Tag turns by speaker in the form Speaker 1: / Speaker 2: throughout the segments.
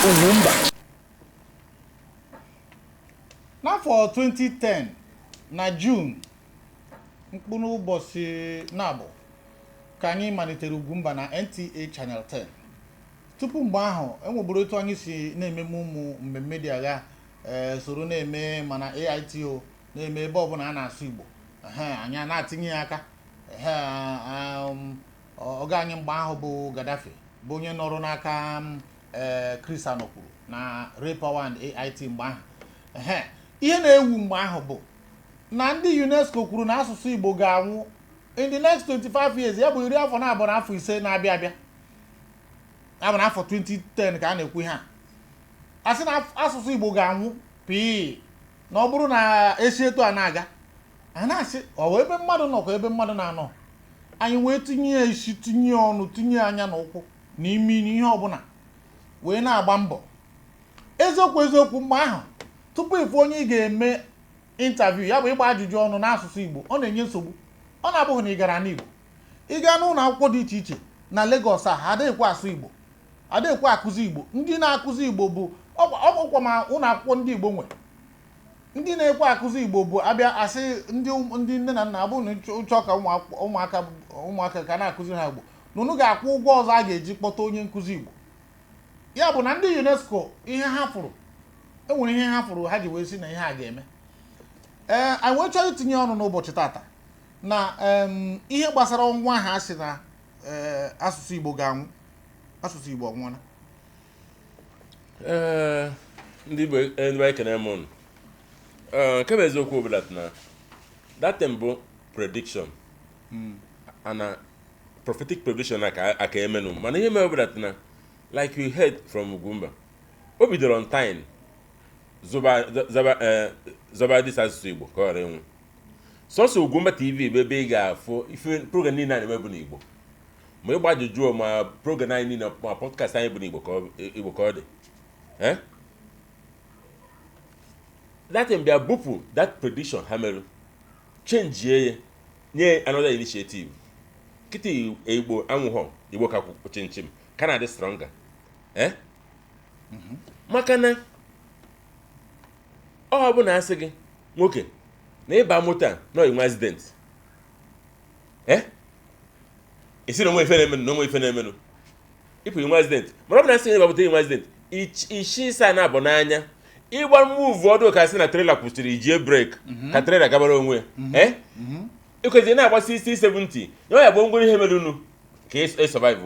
Speaker 1: Ugwumba.
Speaker 2: N'afọ 2010 na June mkpụrụ ụbọchị na-abụ ka anyị malitere Ugwumba na NTA Channel 10. Tupu mgbe ahụ, enweburu etu anyị si na-ememe ụmụ mmemme dị agha, ee, soro na-eme mana AITO na-eme ebe ọbụla a na-asụ Igbo. Ehe, anyị a na-atinye ya aka. Ehe, ọga anyị mgbe ahụ bụ Gaddafi, bụ onye nọrọ n'aka ee, Chris Anokwuru na Ray Power and AIT mgbe ahụ. Ehe, ihe na-ewu mgbe ahụ bụ na ndị UNESCO kwuru na asụsụ Igbo ga-anwụ in the next 25 years, ya bụ 25 na afọ 5 na-abịa abịa. Ya bụ na afọ 2010 ka a na-ekwu ihe a. A sị na asụsụ Igbo ga-anwụ pii na ọ bụrụ na esi etu a na-aga. A na-asị ọ bụ ebe mmadụ nọkwa, ebe mmadụ na-anọ, anyị wee tinye ya isi, tinye ọnụ, tinye anya na ụkwụ na imi n'ihe ọbụla, wee na-agba mbọ. Eziokwu eziokwu, mgbe ahụ, tupu ịfụ onye ị ga-eme interview, ya bụ ịgba ajụjụ ọnụ n'asụsụ Igbo, ọ na-enye nsogbu. Ọ na-abụghị na ị gara n'Igbo, ị gaa n'ụlọ akwụkwọ dị iche iche na Lagos a, ha adịghịkwa asụ Igbo, adịghịkwa akụzi Igbo. Ndị na-akụzi Igbo bụ ọkwa ma ụlọ akwụkwọ ndị Igbo nwe. Ndị na-ekwe akụzi Igbo bụ abịa asị ndị nne na nna, abụ na chọọ ka ụmụaka ka na-akụzi ha Igbo, na unu ga-akwụ ụgwọ ọzọ a ga-eji kpọta onye nkụzi Igbo. Ya bụ na ndị UNESCO, ihe ha fụrụ, enwere ihe ha fụrụ ha ji wee sị na ihe a ga-eme. Ee, anyị wee chọrọ itinye ọnụ n'ụbọchị tata na ihe gbasara ọnwụ ahụ a sị na ee, asụsụ Igbo ga-anwụ. Asụsụ Igbo ọnwụọla?
Speaker 3: Ee, ndị Igbo, ndị be ekene m unu. Ee, nke bụ eziokwu bụ that na that thing bụ prediction ana prophetic prediction na ka aka emenụ. Mana ihe mere bụ that na, like you heard from Ugwumba, o bidoro on time zụba zaba, ee, zọba this asụsụ Igbo ka ọ ghara ịnwụ. Sọsọ Ugwumba TV bụ ebe ị ga-afụ ife program niile a na-eme bụ n'Igbo, ma ịgba ajụjụ, ma program anyị niile, ma podcast anyị bụ n'Igbo ka Igbo ka ọ dị. Eh? That thing bịa bupụ that prediction ha merụ, changie ya, nye another initiative. Kịta Igbo anwụghọ, Igbo ka kwụ chimchim, ka na-adị stronger. Eh? Maka na ọ bụ na asị gị nwoke na ịba moto a nọ inwe accident, eh, isi na onwe ife na-emenụ, na onwe ife na-emenụ, ịpụ inwe accident. Mana ọ bụ na asị gị ịba inwe accident, ishi ịsa na-abụ n'anya, ịgba move ọdụ ka sị na trailer kwụsịrị, ijie brake ka trailer gabara onwe ya. Eh, ịkwesịrị na-agba 60 70 na ọ ya bụ ngwere ihe merunu ka ị survive.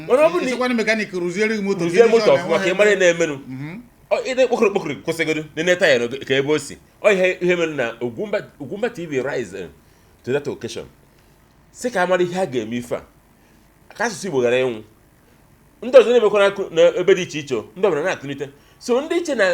Speaker 3: Mana ọ bụrụ na
Speaker 2: ịsịkwana mechanic rụziere gị moto,
Speaker 3: rụzie moto ọfụma ka ị mara ihe na-emenụ. Ịdị kpokoro kpokoro, kwụsịgodo nene taya ka ebe o si. Ọ ihe mere na Ugwumba TV rise to that occasion, sị ka a mara ihe a ga-eme ife a ka asụsụ Igbo ghara ịnwụ. Ndị ọzọ na-emekwa n'ebe dị iche iche, ndị ọbụla na-atụlite. So ndị iche na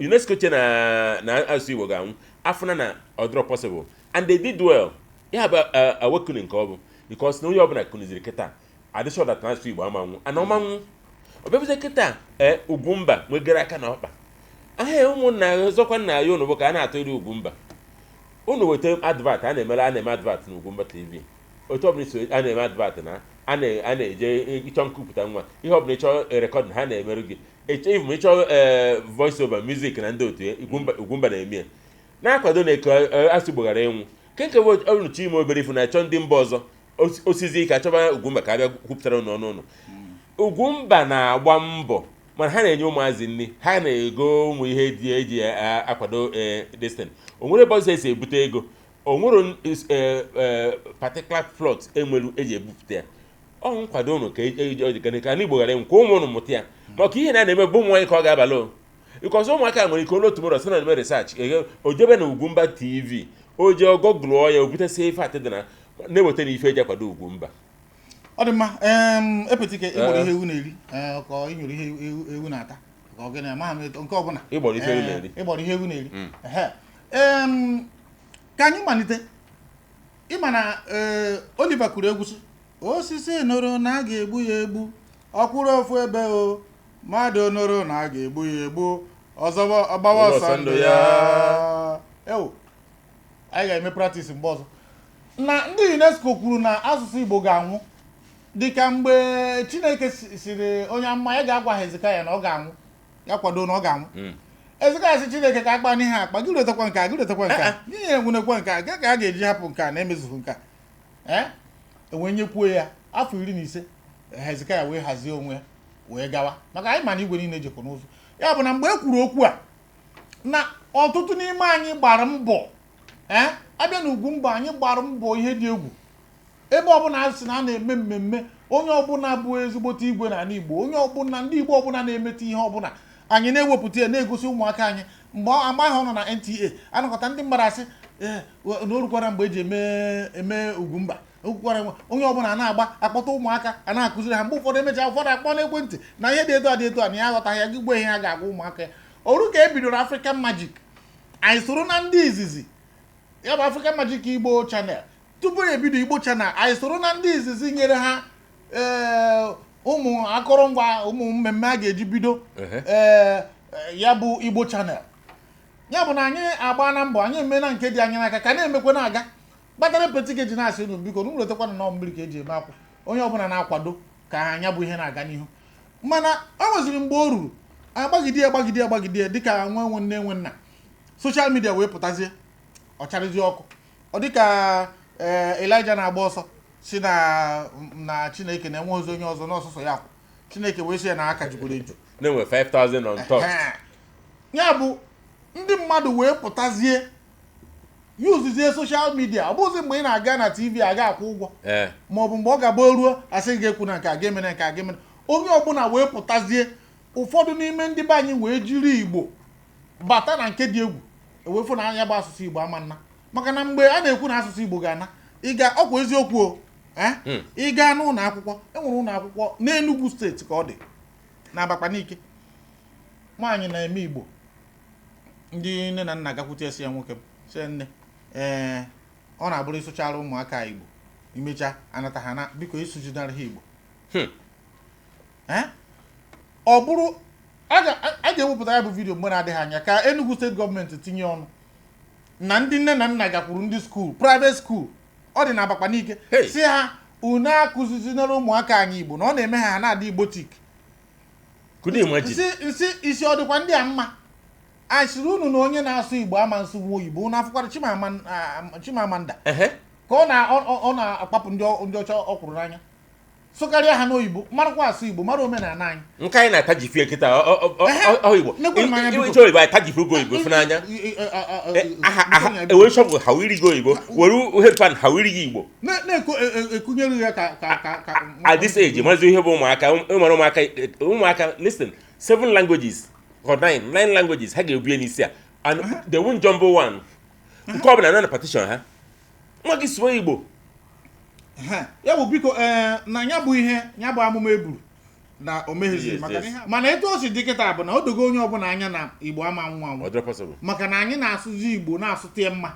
Speaker 3: UNESCO che na asụsụ Igbo ga-anwụ, afụna na ọ dịrọ possible, and they did well. Ya bụ awakening nke ọ bụ because na onye ọbụla kụniziri kịta adị sure that na asụsụ Igbo ama nwụ ana ọma nwụ. Ọ bịabuzie kịta, ee, Ugwumba nwegara aka na ọkpa ahịa. Ụmụnna ọzọkwa, nna ya unu bụ ka a na-atụ iri Ugwumba unu weta advert a na-emere, a na-eme advert na Ugwumba TV. Otu ọbụla so a na-eme advert na a na-eje ịchọ nkupụta nwa, ihe ọbụla ịchọ record ha na-emerụ gị, even ịchọ ee voice over music na ndị otu ya, Ugwumba na-eme ya, na-akwado na eke asụ Igbo ghara ịnwụ. Nke bụ ọrụ chi ime obere ifu na-achọ ndị mba ọzọ osizi ike achọba Ugwumba ka abịa kwupụtara ụnụ ọnụ ụnụ. Ugwumba na-agba mbọ, mana ha na-enye ụmụazị nri, ha na-ego ụmụ ihe dị eji akwado destin. O nwere ebe ọzọ esi ebute ego? O nwere particular plot enwelu eji ebupụta ya? Ọ nkwado ụnụ ka eji ka ndị Igbo ghara ịnwụ, ka ụmụ ụnụ mụta ya, maka ihe na na-eme bụ ụmụ nwaanyị ka ọ ga-abalị o, because ụmụaka nwere ike olu tomorrow sị na eme research, o jebe na Ugwumba TV, o jee googlụọ ya, o butesịa ife atị dị na na-eweta na ife eji akwado Ugwumba.
Speaker 2: Ọ dị mma. Epetike, ịgbọrọ ihe ewu na-eri, ka ị nyụrụ ihe ewu na-ata, ka ọ gịnị? Amaghị m nke ọbụla.
Speaker 3: Ịgbọrọ ife ewu na-eri.
Speaker 2: Ịgbọrọ ihe ewu na-eri. Ehe. Ka anyị malite. Ịma na ee, Oliver kụrụ egwu sị osisi nụrụ na a ga-egbu ya egbu, ọ kwụrụ ofu ebe o. Mmadụ nụrụ na a ga-egbu ya egbu, ọzọ ọgbawa ọsọ ndụ ya. Ewo, anyị ga-eme practice mgbe ọzọ. Na ndị UNESCO kwuru na asụsụ Igbo ga-anwụ. Dịka mgbe Chineke siri onye amụma ya ga-agwa Hezekaya na ọ ga-anwụ, ya kwado na ọ ga-anwụ. Hezekaya sị Chineke ka akpa n'ihe akpa gị, retakwa nke a, gị retakwa nke a, gị enwenekwa nke a, gị ka a ga-eji hapụ nke a na-emezughị nke a. Ee, ewee nyekwuo ya afọ 15. Hezekaya wee hazie onwe ya wee gawa, maka anyị ma na igwe niile jekọ n'ụzọ ya. Bụ na mgbe e kwuru okwu a, na ọtụtụ n'ime anyị gbara mbọ. Ee, abịa na Ugwumba, anyị gbara mbọ ihe dị egwu. Ebe ọbụla a sị na a na-eme mmemme, onye ọbụla bụ ezigbote igwe n'ala Igbo, onye ọbụla, ndị Igbo ọbụla na-emeta ihe ọbụla, anyị na-ewepụta ya na-egosi ụmụaka anyị. Mgbe amaghị ọ nọ na NTA anakọta ndị mmadụ asị ee na o rukwara mgbe eji eme Ugwumba okwukwara, onye ọbụla na-agba akpọta ụmụaka a na-akụziri ha. Mgbe ụfọdụ emechaa, ụfọdụ akpọ n'ekwentị na ihe dị etu a dị etu a, na ya aghọtaghị ya, gị gwa ihe ha ga-agwa ụmụaka ya. Oru ka e bidoro African Magic, anyị soro na ndị izizi. Ya bụ African Magic Igbo Channel, tupu ya ebido Igbo Channel, anyị soro na ndị izizi nyere ha ee ụmụ akụrụngwa, ụmụ mmemme a ga-eji bido ee ya bụ Igbo Channel. Ya bụ na anyị agba na mbọ, anyị emena nke dị anyị n'aka, ka na-emekwe na-aga. Kpatara petike ji na-asị unu, biko, unu wetakwana nọọ mmiri ka eji eme akwụ. Onye ọbụla na-akwado ka anya bụ ihe na-aga n'ihu, mana o nweziri mgbe o ruru, agbagide agbagide agbagide, dịka nwa nwe nne nwe nna, social media wee pụtazie, ọ charịzie ọkụ. Ọ dịka ee Elijah na-agba ọsọ si na Chineke na-enwe ozi onye ọzọ n'ọsọsọ ya kwụ. Chineke wee sị ya na aka jukwara eju.
Speaker 3: Na-enwe 5000 on top.
Speaker 2: Ehe. Ya bụ ndị mmadụ wee pụtazie, yuzizie social media. Ọ bụzi mgbe ị na-aga na TV aga akwụ ụgwọ ma ọ bụ mgbe ọ ga-agba ruo asị gị ga-ekwu na nke a ga-emere, nke a ga-emere. Onye ọbụla wee pụtazie, ụfọdụ n'ime ndị be anyị wee jiri Igbo bata na nke dị egwu, ewefu na anya bụ asụsụ Igbo ama nna. Maka na mgbe a na-ekwu na asụsụ Igbo ga-ana, ịga ọkwa eziokwu o, eh? Ị gaa n'ụlọ akwụkwọ, enwere ụlọ akwụkwọ n'Enugu Steeti ka ọ dị na Abakaliki, nwaanyị na-eme Igbo. Ndị nne na nna gakwute ya, sị ya, nwoke m, sị ya, nne, ee, ọ na-abụrụ ịsụchara ụmụaka Igbo, imecha anata ha na biko ịsụjinara ha Igbo. Eh? Ọ bụrụ a ga-ewepụta ya bụ video mgbe na-adịghị anya, ka Enugu Steeti gọọmenti tinye ọnụ na ndị nne na nna gakwuru ndị school, private school ọ dị na Abakaliki, si ha unu akụzizinara ụmụaka anyị Igbo, na ọ na-eme ha, ha na-adị Igbotic.
Speaker 3: Could you imagine?
Speaker 2: Nsị nsị isi ọ dịkwa ndị a mma. A sịrị unu na onye na-asụ Igbo ama nsụ nwa oyibo. Unu afụkwara Chimamanda ka ọ na ọ na-akpapụ ndị ọcha ọkwụrụ n'anya, sụkarịa ha n'oyibo, marakwa asụ Igbo, mara omenala anyị.
Speaker 3: Nke anyị na-atajifie kịta ọ Igbo.
Speaker 2: Nekwe m anya, biko.
Speaker 3: Iche oyibo, anyị tajifie oge oyibo ịfụnanya. Aha aha ewere shovel ha wiri gị oyibo, were headpan ha wiri gị Igbo.
Speaker 2: Na-eko ekunyere ya ka
Speaker 3: At this age, mazi ihe bụ ụmụaka, ụmụrụ ụmụaka, listen, seven languages or nine languages ha ga-ebue n'isi a, and they won't jumble one. Nke ọ bụla na partition ha, nwa gị sụọ Igbo.
Speaker 2: Ehe. Ya bụ biko, ee, na ya bụ ihe ya bụ amụma eburu na o megheziri, maka na mana etu o si dị kịta bụ na o dogo onye ọbụla anya na Igbo ama nwa anwụ.
Speaker 3: Ọ dịrọ possible.
Speaker 2: Maka na anyị na-asụzi Igbo, na-asụta ya mma.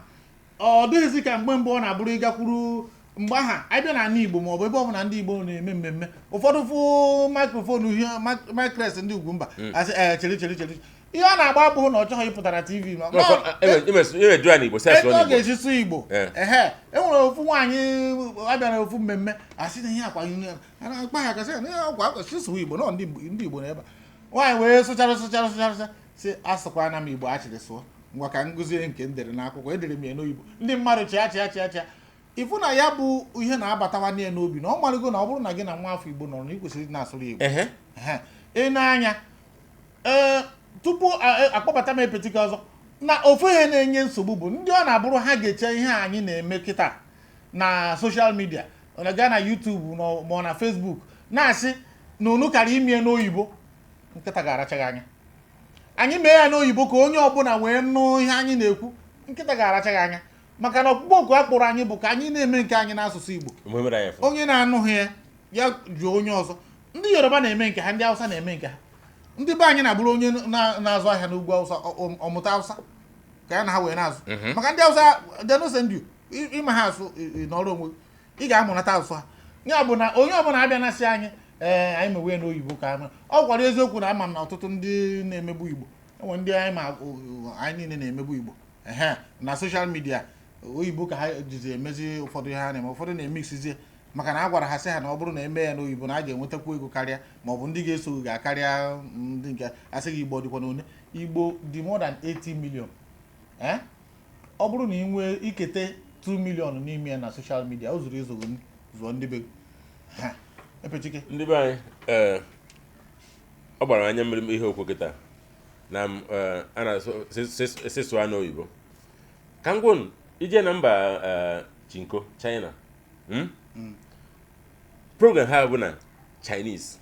Speaker 2: Ọ dịghịzị ka mgbe mbụ ọ na-abụrụ ịgakwuru mgbe aha abịa n'ala Igbo ma ọ bụ ebe ọbụla ndị Igbo na-eme mmemme, ụfọdụ fụ microphone uhie micres ndị Ugwumba, asị ee, chere chere chere, ihe ọ na-agba abụghị na ọ chọghị ịpụta na TV ma
Speaker 3: Ime jụọ ya n'Igbo, sị
Speaker 2: etu
Speaker 3: asụọ
Speaker 2: ọ
Speaker 3: n'Igbo.
Speaker 2: ga-esi sụọ Igbo. Ehe, e nwere ofu nwaanyị abịara ofu mmemme, asị na ihe akwa ihe a na-akpa ya kasị na ihe akwa akwesị sụwa Igbo nọ, ndị Igbo na ebe a. Nwaanyị wee sụchara sụchara sụchara, sị asụkwana m Igbo achịrị sụọ, ngwa ka ngụzie nke m dere n'akwụkwọ, edere m ya n'oyibo. Ndị mmadụ chịa chịa chịa chịa. Ịfụ na ya bụ ihe na-abatawanye ya n'obi, na ọ marụgo na ọ bụrụ na gị na nwa afọ Igbo nọrọ, na ị kwesịrị ịdị na-asụrụ ya Igbo. Ehe. Ị na-anya, ee, tupu akpọbata m epetike ọzọ, na ofu ihe na-enye nsogbu bụ ndị ọ na-abụrụ ha ga-eche ihe anyị na-eme kịta na social media, ọ na-gaa na YouTube ma ọ na Facebook, na-asị na unu kara imie n'oyibo. Nkịta ga-aracha gị anya. Anyị mee ya n'oyibo ka onye ọbụla wee nụ ihe anyị na-ekwu, nkịta ga-aracha gị anya, maka na ọkpụkpọ oku a kpọrọ anyị bụ ka anyị na-eme nke anyị n'asụsụ Igbo.
Speaker 3: Mgbe mere anyị fụ.
Speaker 2: Onye na-anụghị ya, ya jụọ onye ọzọ. Ndị Yoruba na-eme nke ha, ndị Hausa na-eme nke ha. Ndị be anyị na-abụrụ onye na-azụ ahịa n'ugwu Hausa, ọmụta Hausa ka ya na ha wee na-azụ, maka ndị Hausa they no send you. Ịma ha asụ n'ọrụ onwe gị, ị ga-amụnata asụsụ ha. Ya bụ na onye ọbụla abịa na-asị anyị ee, anyị mewe n'oyibo ka ama ọ gwara eziokwu na ama m na ọtụtụ ndị na-emegbu Igbo enwe ndị anyị ma anyị niile na-emegbu Igbo. Ehe, na social media, oyibo ka ha jizi emezi ụfọdụ ihe ha na-eme, ụfọdụ na-emixizie. Maka na a gwara ha sị ha na ọ bụrụ na eme ya n'oyibo na a ga-enwetakwu ego karịa, ma ọ bụ ndị ga-eso ga-akarịa ndị nke asị gị. Igbo dịkwa n'one? Igbo dị more than 80 million. Eh? Ọ bụrụ na ị nwee ikete 2 million n'ime ya na social media, o zuru ezu zụọ ndị be gị. Ha, Epechike.
Speaker 3: Ndị be anyị, ee, ọ gbara anya mmiri ihe okwu kịta na m, a na-asụ sị sụọ n'oyibo. Ka m gwa unu, ije na mba Chinko, China, Program ha bụ na Chinese.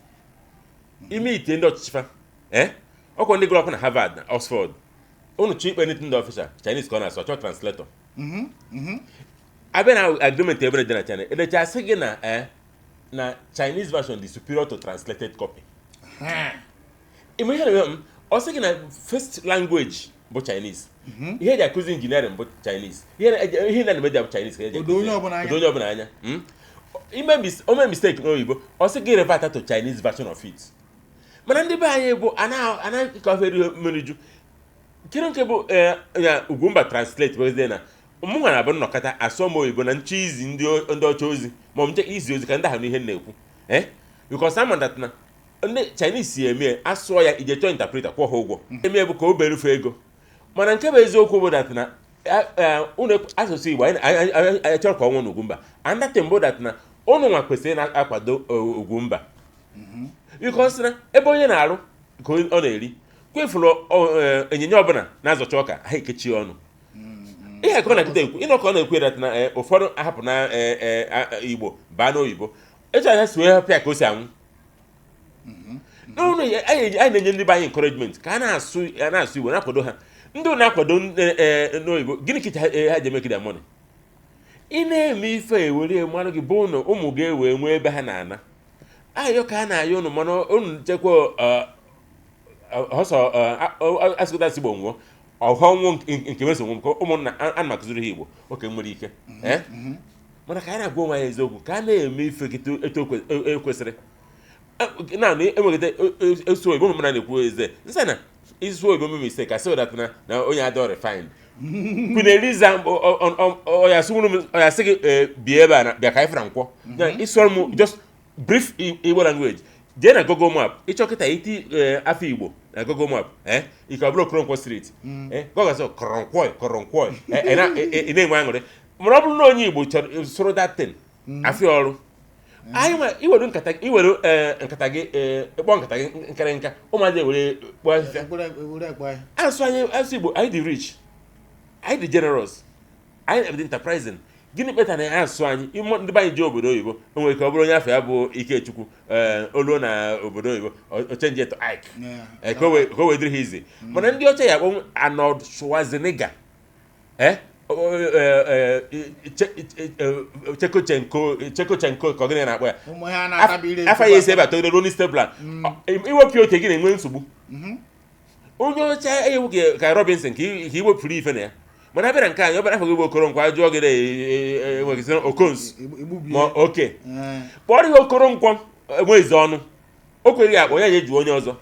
Speaker 3: Ime ite ndị ọchịchị fa, ọkwa ndị gụrụ akwụkwọ na Harvard na Oxford. Unu chọọ ikpe ndị officer Chinese ka ọ na-asụ, chọọ translator. Abịa na agreement ebere dị na China, edecha asị gị na na Chinese version dị superior to translated copy. Ime ihe na-eme m, ọ sị gị na first language bụ Chinese, ihe eji akụzi engineering bụ Chinese, ihe na media bụ Chinese ka eji
Speaker 2: Odo
Speaker 3: akụzi
Speaker 2: onye
Speaker 3: ya.
Speaker 2: ọbụla anya.
Speaker 3: Odo onye ọbụla anya. Ime o mee mistake n'oyibo, ọ sị gị revert to Chinese version of it. Mana ndị be anyị bụ anaghị ka ofe mmiri ju kedu nke bụ ya Ugwumba translate bụ na mụ nwa na-abụ nnọkọta asụọ m oyibo na nchọ izi ndị ọcha ozi, ma ọ bụ nche izi ozi ka ndị ahụ n'ihe m na-ekwu, because ama that na ndị Chinese si eme asụọ ya, ije chọọ interpreter, kwụọ ha ụgwọ, eme bụ ka o berufe ego. Mana nke bụ eziokwu bụ that na unu asụsụ Igbo anyị chọrọ ka ọ nwụọ n'Ugwumba. Andatị mbụ that na unu nwa kwesịrị na-akwado Ugwumba, because na ebe onye na-arụ ka ọ na-eri kwefuru ịnyịnya ọbụla na-azọcha ọka ha ekechie ọnụ. Ihe ka ọ na-ekwu ekwu ịnọ ka ọ na-ekwu that na ụfọdụ ahapụ na Igbo baa n'oyibo, etu anya si wee hapụ ya ka o si anwụ n'ụlọ. Anyị na-enye ndị be anyị encouragement ka a na-asụ Igbo, na-akwado ha. Ndị na-akwado n'oyibo, gịnị ka ha ji eme their money? Ị na-eme ife ewere mmanụ gị bụ ụnụ, ụmụ gị ewee nwee ebe ha na-ana ayọ ka a na-ayọ ụnụ. Mana ụnụ chekwa ọsọ asịgota Igbo nwụọ ọghọ ọnwụ nke meso nwụ nke ụmụnna ana m akụziri ha Igbo oke nwere ike. Mana ka anyị na-agwa onwe anyị eziokwu, ka a na-eme ife gị etu ekwesịrị na enwegide esu oyibo. Ụmụ na-ekwu eze nsị na isu oyibo mme mistake, asị that na onye adọ refined. Queen Eliza, ọya sị gị bịa ebe a na bịa ka anyị fara nkwọ ịsụọrọ m just brief Igbo language. Jee na Google Map, ịchọ kịta iti afọ Igbo na Google Map, ike ọ bụrụ Okoronkwo Street, Google sị Kọrọnkwọ Kọrọnkwọ, ị na-enwe aṅụrị. Mana ọ bụrụ na onye Igbo chọrọ sụrụ datin afịa ọrụ anyị nwa, iwere nkata, iwere nkata gị, ịkpọ nkata gị nkịrịnka nka, ụmụazị ewere kpọọ ahịhịa.
Speaker 2: Ewere ekpo ahịa.
Speaker 3: Asụ anyị, asụ Igbo anyị dị rich, anyị dị generous, anyị dị enterprising. Gịnị kpatara na asụsụ anyị ime ndị be anyị ji obodo oyibo? O nwere ike ọ bụrụ onye afọ ya bụ Ikechukwu, oluo na obodo oyibo, o change to Ike, ka o wee dịrị ha izi. Mana ndị ọcha ya akpọ Arnold Schwarzenegger, Chekochenko, Chekochenko, ka ọ gịnị na-akpọ ya?
Speaker 2: Ụmụ ihe a na-atabi ire.
Speaker 3: Afa ya esi ebe a togide ruo n'Eastern Plan. Iwepụ oche gị na-enwe nsogbu. Onye ọcha ewu ka Robinson ka iwepụrụ ife na ya. Mana abịa na nke anyị, ọ bịara afọ gị bụ Okoronkwo, ajụọ gị enweghị Okons
Speaker 2: igbubie.
Speaker 3: Ma oke kpọrọ ihe Okoronkwo enweghịzi ọnụ o kweghị akpọ ya, ya eji onye ọzọ.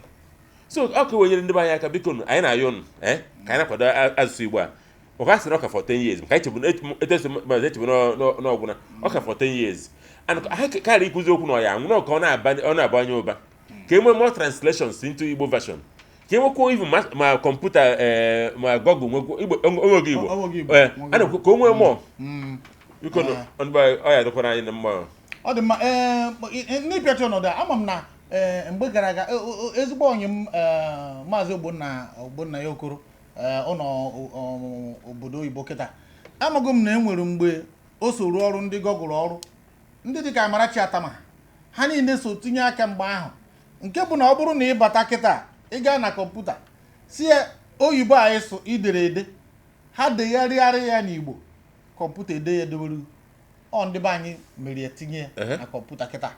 Speaker 3: So ọ ka wenyere ndị be anyị aka. Biko nụ, anyị na-ayọ unu ka anyị na-akwado asụsụ Igbo a. Ụka sịrị ọka for 10 years, maka echebu etu maazị echebu n'ọgwụna ọka for 10 years and ha karịa ikwuzi okwu na ọya anwụ na ka ọ na-abanye ụba, ka e nwee more translations into Igbo version, ka e nwekwuo even ma kọmputa, ma Google nwekwo Igbo, onweghị Igbo.
Speaker 2: Onweghị Igbo.
Speaker 3: A na-ekwu ka o nwee more. Biko nụ, ndị be anyị, ọ ya dịkwara anyị na mma.
Speaker 2: Ọ dị mma. Ee, n'ịpịachi ọnọdụ a, ama m na mgbe gara aga, ezigbo onye m, maazị Ogbonna, Ogbonna ya Okoro, ọ nọ obodo oyibo kịta. Amago m na e nwere mgbe o so rụọ ọrụ ndị Google, ọrụ ndị dịka Amarachi Atama, ha niile so tinye aka mgbe ahụ, nke bụ na ọ bụrụ na ị bata kịta, ị gaa na kọmputa si ya oyibo a ịsụ idere ede, ha degharịarị ya n'Igbo, kọmputa ede ya edowere. Ọ ndị be anyị mere ya, tinye ya na kọmputa kịta.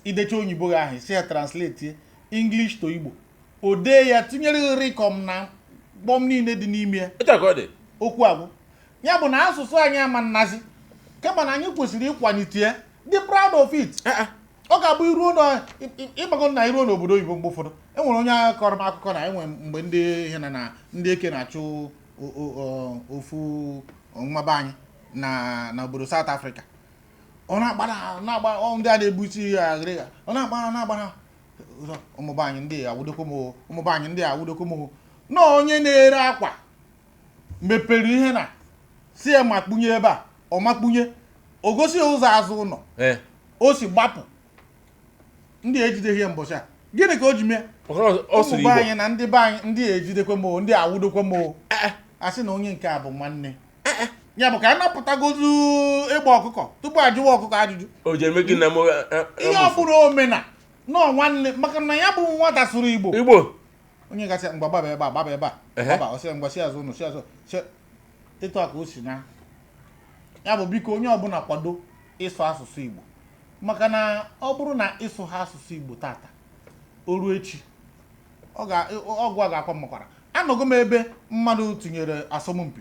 Speaker 2: Idecha oyibo gị ahụ, si ya translate English to Igbo, o dee ya tinyere rịkọm na kpọm niile dị n'ime ya.
Speaker 3: Etu a ka ọ dị.
Speaker 2: Okwu agwụ. Ya bụ na asụsụ anyị ama nnazi, kama na anyị kwesịrị ịkwalite ya, dị proud of it. Ọ ga-abụ iruo na ịgbago na iruo n'obodo oyibo, mgbe ụfọdụ e nwere onye agha kọrọ m akụkọ na enwe mgbe ndị ihe na ndị eke na-achụ ofu nwa be anyị na obodo South Africa. Ọ na-agbara na-agba ọ ndị a na-ebu isi ya aghịrịgha, ọ na-agbara na-agbara ụmụbe anyị ndị awụdokwa m o, ụmụbe anyị ndị awụdokwa m o. Na onye na-ere akwa mepere ihe na si ya makpunye ebe a, ọ makpunye, o gosi ya ụzọ azụ ụlọ o si gbapụ. Ndị ejideghị ya mbọchị a, gịnị ka o ji mee?
Speaker 3: Maka na ọ sụrụ
Speaker 2: Ụmụ be
Speaker 3: Igbo.
Speaker 2: anyị na ndị be anyị ndị ejidekwe m o, ndị awụdokwe m o. A sị na onye nke a bụ nwanne ya bụ ka a napụtagozu ịgba ọkụkọ tupu ajụwa ọkụkọ ajụjụ.
Speaker 3: O ji eme gị na mụ
Speaker 2: Ihe ọ bụrụ omena nọọ nwanne, maka na ya bụ nwata sụrụ Igbo.
Speaker 3: Igbo.
Speaker 2: Onye gasị mgbe gbaba ebe a, gbaba ebe a, gbaba, ọ sị ngwa si azụ ụnụ, si azụ, si etu a ka o si na ya bụ. Biko, onye ọbụla kwado ịsụ asụsụ Igbo, maka na ọ bụrụ na ịsụ ha asụsụ Igbo tata, o ruo echi, ọgụ a ga-akwa mmakwara. Anọgo m ebe mmadụ tinyere asọmpi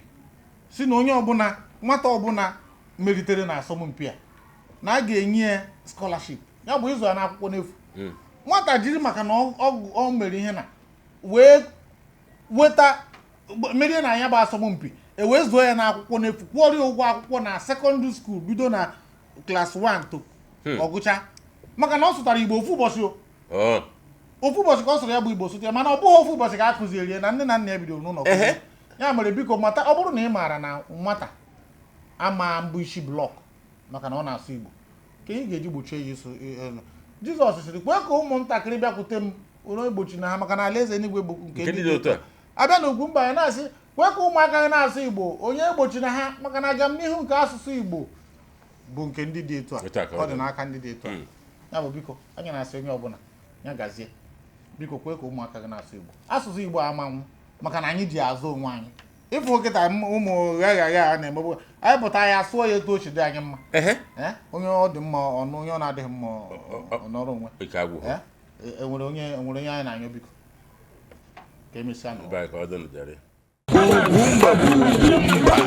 Speaker 2: si na onye ọbụla, nwata ọbụla meritere na asọmpi a, na a ga-enye ya scholarship, ya bụ ịzụ ya n'akwụkwọ n'efu. Nwata jiri maka na ọ mere ihe na wee weta merie na ya bụ asọmpi, e wee zụọ ya n'akwụkwọ n'efu, kwụọrọ ya ụgwọ akwụkwọ na secondary school bido na class 1 to ọgụcha, maka na ọ sụtara Igbo ofu ụbọchị o. Ofu ụbọchị ka ọ sụrụ ya bụ Igbo, sụta ya, mana ọ bụghị ofu ụbọchị ka a kụzieri ya na nne na nna ya bidoro n'ụlọ kụzie. Ya mere, biko mata, ọ bụrụ na ị maara na nwata ama mbụ isi block maka na ọ na-asụ Igbo, ka ị ga-eji gbochie ya ịsụ. Jizọs sịrị, "Kwee ka ụmụntakịrị bịakwute m, were egbochi na ha, maka na alaeze eluigwe bụ nke
Speaker 3: nke ndị dị otu a."
Speaker 2: Abịa na Ugwumba ya na-asị, kwee ka ụmụaka gị na-asụ Igbo, onye egbochi na ha, maka na agamnihu nke asụsụ Igbo bụ nke ndị dị etu a.
Speaker 3: Etu a ka ọ
Speaker 2: Ọ dị
Speaker 3: dị.
Speaker 2: n'aka ndị dị etu a. Ya bụ, biko, anyị na-asị onye ọbụla ya gazie. Biko, kwee ka ụmụaka gị na-asụ Igbo. Asụsụ Igbo amanwụ, maka na anyị ji azụ onwe anyị. Ịfụ kịta ụmụ gha gha a na-emegbu anyị, pụta ya sụọ ya etu o si dị anyị mma. Eh, onye ọ dị mma ọnụ, onye ọ na-adịghị mma ọ nọrọ onwe.
Speaker 3: Ike agwụ.
Speaker 2: Eh, enwere onye anyị na-anyụ, biko, ka emesịa nụ.
Speaker 3: Bye, ka ọ dị nụ jare.
Speaker 1: Ugwumba bụ Ugwumba.